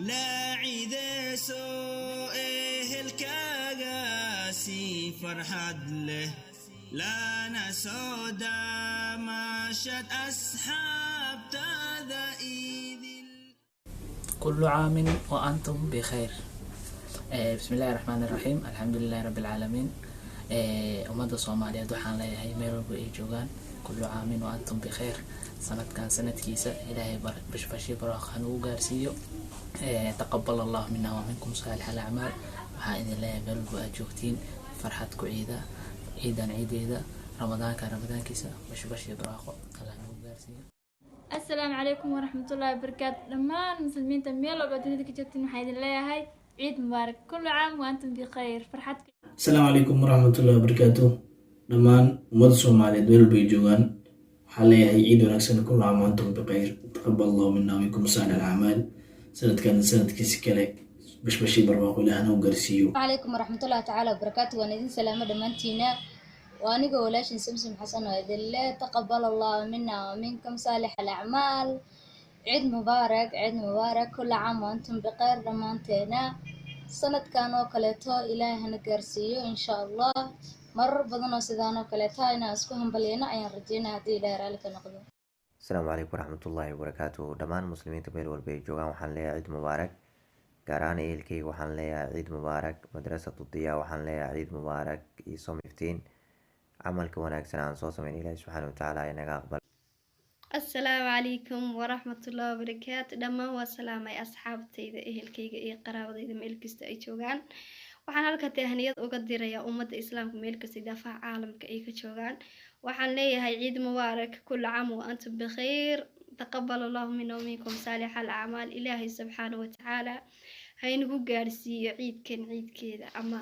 Laacideyso ehelkaaga si farxad leh, lana soo damaashad asxaabtaada idil. كل عام وأنتم بخير. بسم الله الرحمن الرحيم، الحمد لله رب العالمين. Ummadda Soomaaliyeed waxaan leeyahay meel walba ay joogaan, كل عام وأنتم بخير. Sanadkan sanadkiisa Ilaahay bashbashi barwaaqo hanugu gaarsiiyo. تقبل الله منا ومنكم صالح الأعمال. Waxaan idin leeyahay meel walba aad joogtiin farxad ku ciida, ciidan ciideeda, Ramadaanka ramadaankiisa bashbashi barwaaqo Allah nagu gaarsiiyo. Asalaamu calaykum waraxmatullaahi wabarakaatu. Dhammaan muslimiinta meel walba dunida ka joogtiin waxaan idin leeyahay ciid mubaarak، كل عام وأنتم بخير, farxad. Asalaamu calaykum waraxmatullahi wabarakaatu. Dhammaan ummadda Soomaaliyeed meel walba ay joogaan waxaa leeyahay ciid wanaagsan، كل عام وأنتم بخير، تقبل الله منا ومنكم صالح الأعمال. Sanadkan sanadkiisi kale bashbashii barwaaqo Ilaahna u gaarsiiyo. Calaykum waraxmatullahi tacaala wabarakaatu. Waan idin salaamo dhammaantiina. Waa anigoo walaashin Samsom Xasan oo idin leh تقبل الله منا ومنكم صالح الأعمال. Ciid mubaarak, ciid mubaarak، كل عام وأنتم بخير. Dhammaanteena sanadkan oo kaleeto Ilaahay hana gaarsiiyo insha Allah. Marar badan oo sidaan oo kaleeto inaan isku hambalyayno ayaan rajeynaya haddii Ilahay raalli ka noqdo. Asalaamu calaykum waraxmatullaahi wabarakaatuhu. Dhammaan muslimiinta meel walba ay joogaan waxaan leeyahay ciid mubaarak. Gaar ahaan ehelkeyga waxaan leeyahay ciid mubaarak. Madrasatu Diya waxaan leeyahay ciid mubaarak iyo som 15. Camalka wanaagsan aan soo sameyn Ilaahi subxaana watacaala inaga aqbal. Asalaamu calaykum waraxmatullaahi wabarakaatu. Dhammaan waa salaamay asxaabtayda, ehelkayga iyo qaraabadayda meel kasta ay joogaan. Waxaan halka tahniyad uga dirayaa ummadda Islaamka meel kasta daafaha caalamka ay ka joogaan. Waxaan leeyahay ciid mubaarak، كل عام وأنتم بخير، تقبل الله منا ومنكم صالح الأعمال. Ilaahay subxaana watacaala haynagu gaarsiiyo ciidkan ciidkeeda ama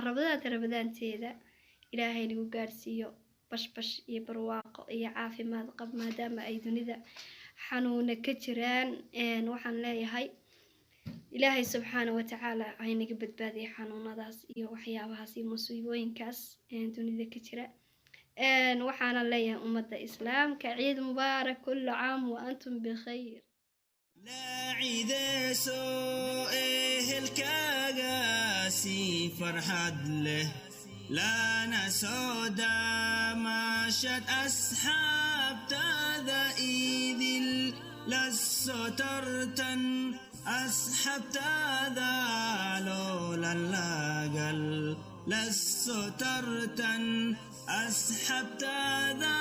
Ramadaanta Ramadaanteeda. Ilaahay nagu gaarsiiyo bashbash iyo barwaaqo iyo caafimaad qab, maadaama ay dunida xanuuna ka jiraan. Waxaan leeyahay Ilaahay subxaana watacaala haynaga badbaadiyo xanuunadaas iyo waxyaabahaas iyo musiibooyinkaas dunida ka jira. Waxaana leeyahay ummadda Islaamka ciid mubaarak، كل عام وأنتم بخير. Laacideyso ehelkaaga si farxad leh, lana soo damaashad asxaabtaada idil, la soo tartan asxaabtaada loolalaagal, la soo tartan asxaabtaada.